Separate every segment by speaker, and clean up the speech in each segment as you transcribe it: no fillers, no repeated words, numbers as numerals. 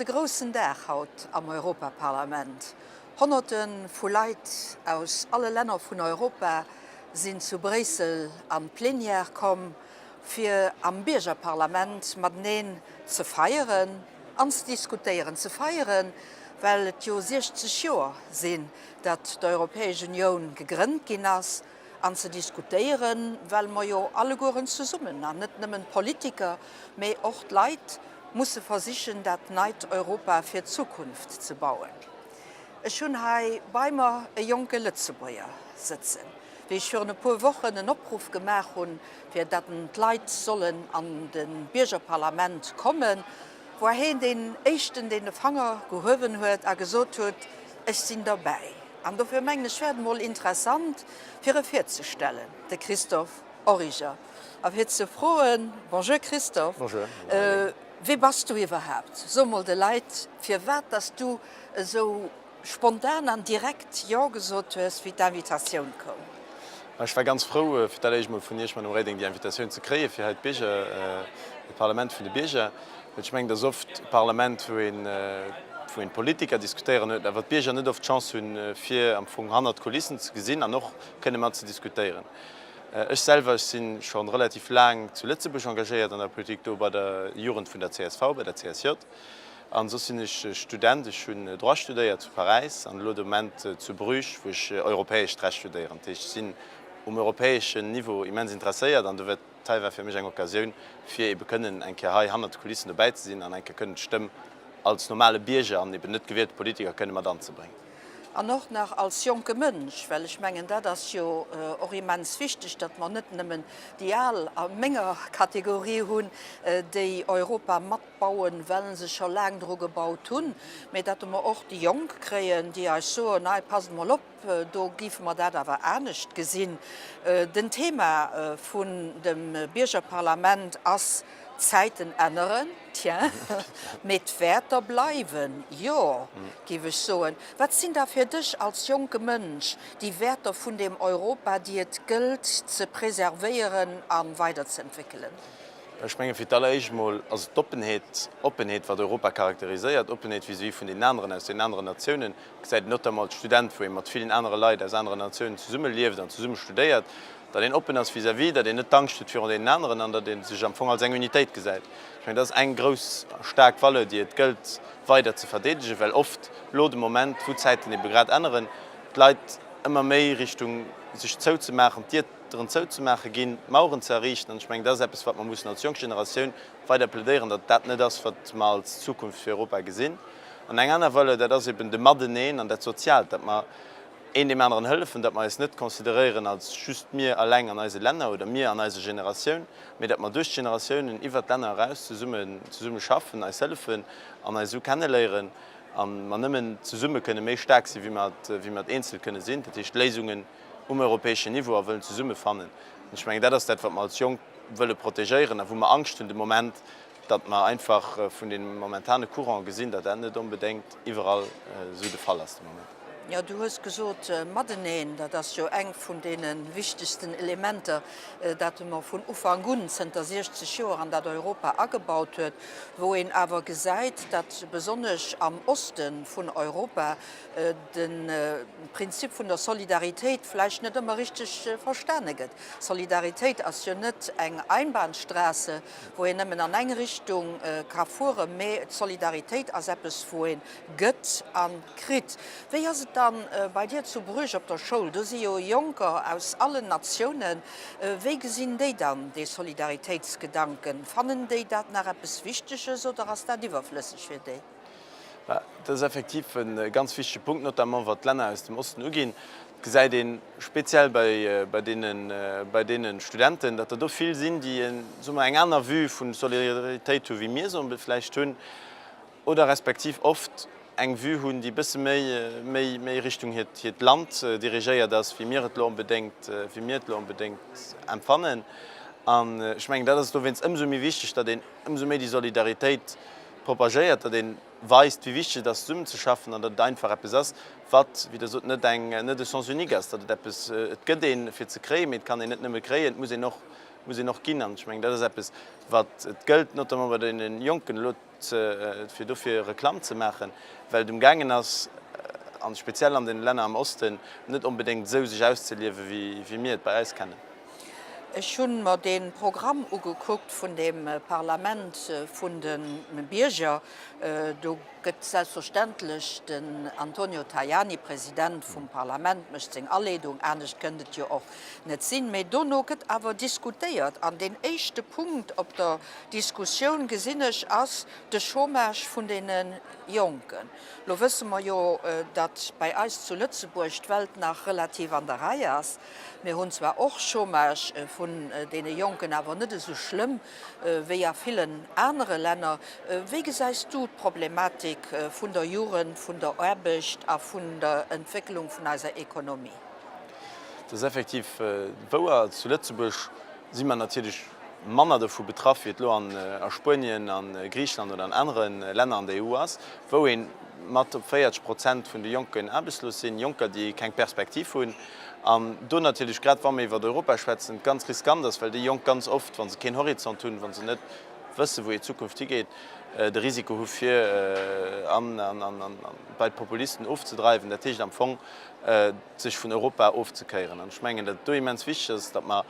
Speaker 1: groussen Dag haut am Europaparlament. Honnerte vu Leit aus alle Länner vun Europa sinn zu Bréissel an d'Plenière komm, fir am Biergerparlament mateneen ze feieren an ze diskutéieren. Ze feieren, well et jo 60 Joer sinn, datt d'Europäesch Unioun gegrënnt ginn ass, an ze diskutéieren, well mer jo allegueren zesummen, an net nëmmen d'Politiker, mee och d'Leit, musse versichen, dat neit Europa fir d'Zukunft ze bauen. Ech hunn hei bei mer e jonke Lëtzebuerger sëtzen. Wéi ech virun e puer Wochen en Opruff gemaach hunn, fir datt d'Leit sollen an de Biergerparlament kommen, war heen deen éischten, deen de Fanger gehuewen huet a gesot huet, Ech sinn derbäi. An dofir mengen ech, wär et emol interessant, fir e virzestellen, de Christophe Origer, a fir ze froen, Bonjour Christophe,
Speaker 2: Bonjour.
Speaker 1: Wie bass du iwwerhaapt? So mol de Leit, firwat dass du esou spontan an direkt Jo gesot hues, wéi d'Invitatioun koum.
Speaker 2: Ech war ganz frou, fir d'alleréischt mol vun Iech, Madame Reding, déi Invitatioun ze kréien, fir hei d'Bierger, d'Parlament vun de Bierger, well ech mengen, et ass oft e Parlament, wou een, wou een d'Politiker diskutéieren huet, awer d'Bierger net oft d'Chance hunn, fir am Fong hannert d'Kulissen ze gesinn an och kënne mat ze diskutéieren. Ech selwer, ech si scho relativ laang zu Lëtzebuerg engagéiert an der Politik, do bei der Jugend vun der csv, bei der CSJ. An soss sinn ech Student, ech hunn Droit studéiert zu Paräis an elo de Moment zu Bruges, wou ech europäescht Recht studéieren. Dat heescht, ech sinn um europäeschen Niveau immens interesséiert an do wär d'hei war fir mech eng Occasioun, fir ebe kënnen eng Kéier hei hannert de Kulissen dobäi ze sinn an eng Kéier kënnen d'Stëmm als normale Bierger an eben net gewielte Politiker kënne mat anzebréngen.
Speaker 1: An och nach als jonke Mënsch, well ech mengen, dat ass jo och immens wichteg, datt mer net nëmmen déi Al a menger Kategorie hunn, déi Europa matbauen, well se scho laang dru gebaut hunn, mä datt mer och déi Jonk kréien, déi eis soen, Hei, passt emol op, do géife mer dat awer anescht gesinn. Den Thema vun dem Biergerparlament ass D'Zäiten änneren, tiens, mee d'Wäerter bleiwen, jo, géif ech soen. Wat sinn da fir dech als jonke Mënsch déi Wäerter vun deem Europa, déi et gëllt ze preservéieren a weiderzeentwéckelen?
Speaker 2: Ech menge fir d'alleréischt emol ass et d'Oppenheet, Oppenheet, wat Europa charakteriséiert, Oppenheet vis-à-vis vun deenen aneren, aus deenen aneren Natiounen. Gesäit een notamment als Student, wou ee mat villen anere Leit aus aneren Natiounen zesumme lieft an zesumme studéiert, datt een oppen ass vis-à-vis, datt een net d'Angscht huet virun deenen aneren an datt ee sech am Fong als eng Unitéit gesäit. Ech mengen, dat ass eng grouss a staark Valeur, déi et gëllt weider ze verdeedegen, well oft elo de Moment, wou d'Zäiten ebe grad änneren, d'Leit ëmmer méi Richtung sech zouzemaachen, d'Dieren zouzemaache ginn, Maueren ze erriichten. An ech mengen, dat ass eppes, wat mer mussen als jonk Generatioun weider plädéieren, datt dat net ass, wat mer als Zukunft fir Europa gesinn. An eng aner Valeur, dat ass eben de Mateneen an dat Soziaalt, datt mer een deem aneren hëllefen, datt mer eis net consideréieren als just mir eleng an eise Länner oder mir an eiser Generatioun, mee datt mer duerch d'Generatiounen iwwert d'Länner eraus zesummen, zesumme schaffen, eis hëllefen an eis esou kenneléieren a mer nëmmen zesumme kënne méi staark sinn, wéi mer et, wéi mer et eenzel kënne sinn. Dat heescht Léisungen um europäeschen Niveau a wëllen zesumme fannen. An ech mengen, dat ass dat, wat mer als Jonk wëlle protegéieren a wou mer Angscht hunn de Moment, datt mer einfach vun deem momentane Courant gesinn, datt dat net onbedéngt iwwerall esou de Fall ass de Moment.
Speaker 1: Jo, du hues gesot, mateneen, dat ass jo eng vun deene wichtegsten Elementer, dat mer vun Ufank un, zënter 60 Joer, an dat Europa agebaut huet, wou een awer gesäit, datt besonnesch am Oste vun Europa de Prinzip vun der Solidaritéit vläicht net ëmmer richteg verstane gëtt. Solidaritéit ass jo net eng Einbahnstraße, wou een nëmmen an eng Richtung ka fueren, mee d'Solidaritéit ass eppes, wou ee gëtt a kritt. Wéi ass et dann bei dir zu Bruges op der Schoul? Do si jo Jonker aus allen Natiounen. Wéi gesinn déi dann dee Solidaritéitsgedanken? Fannen déi dat nach eppes Wichteges oder ass dat iwwerflësseg fir déi?
Speaker 2: Dat ass effektiv e ganz wichtege Punkt, notamment wat d'Länner aus dem Osten uginn. Et gesäit ee speziell bei deene Studenten, datt der do vill sinn, déi, soe mer, eng aner Vue vu Solidaritéit hu wéi mir se vläicht hunn, oder respektiv oft eng Vue hunn, déi e bësse méi Richtung hiert Land dirigéiert ass, wéi mir et elo onbedéngt, wéi mir et elo onbedéngt empfannen. An ech mengen, dat ass dowéinst ëmsou méi wichteg, datt een ëmsou méi déi Solidaritéit propagéiert, datt ee weist, wéi wichteg et ass, zesummenzeschaffen an datt et einfach eppes ass, wat, wéi Der sot, net eng, net e Sens unique ass, datt et eppes, et gëtt een, fir ze kréien, mee et kann een net nëmme kréien, et muss een och. muss een och ginn. An ech mengen, dat ass eppes, wat et gëllt, notamment bei deene Jonken elo ze, fir dofir Reklamm ze maachen, well et umgaangen ass, an speziell an den Länner am Osten, net onbedéngt esou sech auszeliewen, wéi mir et bei eis kennen.
Speaker 1: Ech hu mer dee Programm ugekuckt vun deem Parlament vun de Bierger. Do gëtt selbstverständlech den Antonio Tajani, President vum Parlament, mécht seng Aleedung, anescht kënnt et jo och net sinn. Mee dono gëtt awer diskutéiert an deen éischte Punkt op der Diskussioun, gesinn ech, ass de Chômage vun deene Jonken. Lo wësse mer jo, datt bei eis zu Lëtzebuerg d'Welt nach relativ an der Rei ass. Mir hunn zwar och Chômage vun deene Jonken, awer net esou schlëmm wéi a villen anere Länner. Wéi gesäis du d'Problematik vun der Jugend, vun der Aarbecht a vun der Entwécklung vun eiser Ekonomie?
Speaker 2: Dat ass effektiv wouer. Zu Lëtzebuerg si mer natierlech manner dovu betraff, wéi et elo a Spuenien, a Griicheland oder an anere Länner an der EU ass, wou ee mat op 40 Prozent vun de Jonken aarbechtslos sinn, Jonker, déi keng Perspektiv hunn. An do natierlech, grad wa mir iwwert Europa schwätzen, et ganz riskant ass, well déi Jonk ganz oft, wa se keen Horizont hunn, wa se net wëssen, wou hir Zukunft higeet, de Risiko hu fir bei d'Populisten ofzedreiwen, dat heescht am Fong sech vun Europa ofzekéieren. An ech mengen, datt et do immens wichteg ass, datt mer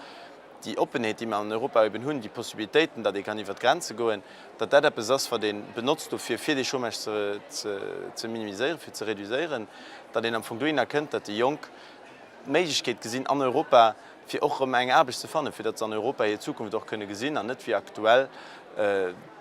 Speaker 2: déi Oppenheet, déi mer an Europa eben hunn, déi Possibilitéiten, datt ee kann iwwert d'Grenze goen, datt dat eppes ass, wat ee benotzt dofir, fir dee Chômage ze minimiséieren, fir ze reduiséieren, datt een am Fong dohinner kënnt, datt déi Jonk d'Méiglechkeet gesinn an Europa, fir och erëm eng Aarbecht ze fannen, fir datt se an Europa hir Zukunft och kënne gesinn an net wéi aktuell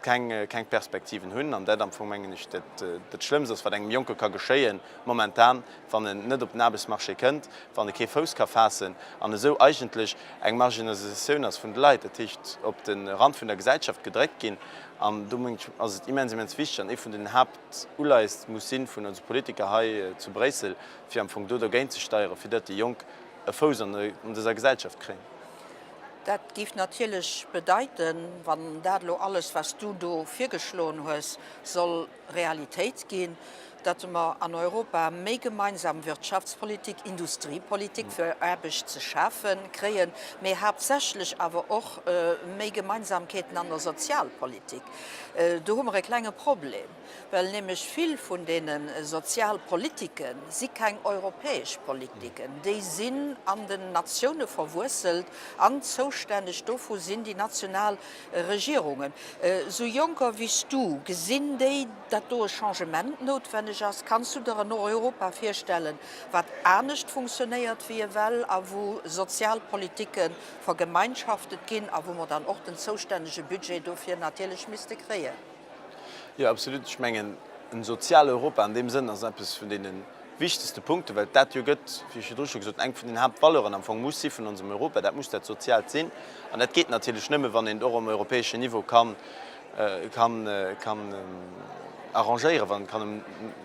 Speaker 2: keng, keng Perspektiven hunn. An dat am Fong, mengen ech, dat, dat Schlëmmst ass, wat engem Jonke ka geschéien momentan, wann en net op den Aarbechtsmarché kënnt, wann e kee Fouss ka faassen an esou eigentlech eng Marginalisatioun ass vun de Leit, dat heescht op de Rand vun der Gesellschaft gedréckt ginn. An do mengen ech, ass et immens, immens wichteg an ee vun den Haaptuleies muss si vun onse Politiker hei zu Bréissel, fir am Fong do dergéint ze steieren, fir datt déi Jonk e Fouss an dëser Gesellschaft kréien.
Speaker 1: Dat géif natierlech bedeiten, wann dat elo alles, wat s du do virgeschloen hues, soll Realitéit ginn, datt mer an Europa méi gemeinsam Wirtschaftspolitik, Industriepolitik fir Aarbecht ze schafen kréien, mee haaptsächlech awer och méi Gemeinsamkeeten an der Sozialpolitik. Do hu mer e klenge Problem, well nämlech vill vun deene Sozialpolitike si keng europäesch Politiken, déi sinn an den Natioune verwuesselt an zoustänneg dovu sinn déi national Regierungen. Esou Jonker wéi s du, gesinn déi, datt do e Changement noutwenneg ass? Kanns du der en Europa virstellen, wat anescht funktionéiert wéi ewell a wou Sozialpolitike vergemeinschaftet ginn a wou mer dann och den zoustännege Budget dofir natierlech misste kréien?
Speaker 2: Jo, absolut. Ech mengen, en sozial Europa an deem Sënn ass eppes vun deene wichtegste Punkten, well dat jo gëtt, wéi ech virdru scho gesot hunn, eng vun den Haaptvaleuren am Fong muss si vun onsem Europa. Dat muss dat Soziaalt sinn. An dat geet natierlech nëmme, wann een et och um europäeschen Niveau kann, kann, kann arrangéieren, wann een et kann um,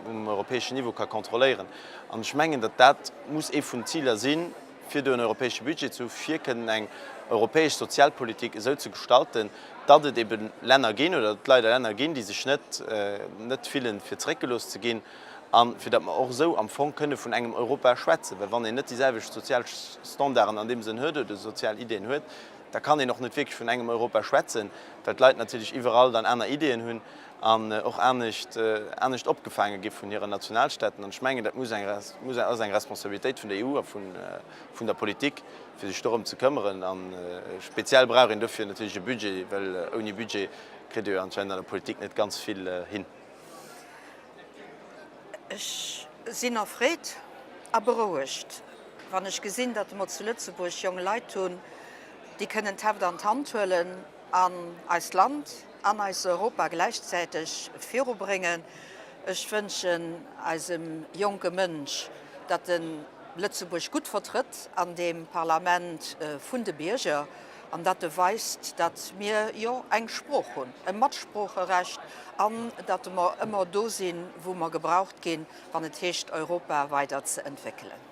Speaker 2: um europäeschen Niveau ka kontrolléieren. An ech mengen, datt dat muss ee vun den Ziler sinn, fir do en europäesche Budget ze hu fir kënnen eng europäesch Sozialpolitik esou ze gestalten, datt et ebe Länner ginn oder datt et leider Länner ginn, déi sech net, net fillen, fir zeréckgelooss ze ginn, a fir datt mer och esou am Fong kënne vun engem Europa schwätzen. Well wann een net déi selwecht sozial Standarden an deem Sënn huet oder sozial Ideen huet, da kann een och net wierklech vun engem Europa schwätzen, well d'Leit natierlech iwwerall dann aner Ideen hunn an och anescht, anescht opgefaange gi vun hiren Nationalstaaten. An ech mengen, dat muss eng, muss, ass eng Responsabilitéit vun der EU a vun, vun der Politik, fir sech dorëm ze këmmeren. A speziell brauch een dofir natierlech e Budget, well ouni Budget kritt ee jo anscheinend an der Politik net ganz vill hin.
Speaker 1: Ech sinn erfreet a berouegt, wann ech gesinn, datt mer zu Lëtzebuerg jong Leit hunn, déi kënnen d'Heft an d'Hand huelen an eist Land an eist Europa gläichzäiteg virubréngen. Ech wënschen eisem jonke Mënsch, datt en Lëtzebuerg gutt vertrëtt an deem Parlament vun de Bierger an datt e weist, datt mir, jo, eng Sprooch hunn, e Matsproocherecht an datt mer ëmmer do sinn, wou mer gebraucht ginn, wann et heescht, Europa weider ze entwéckelen.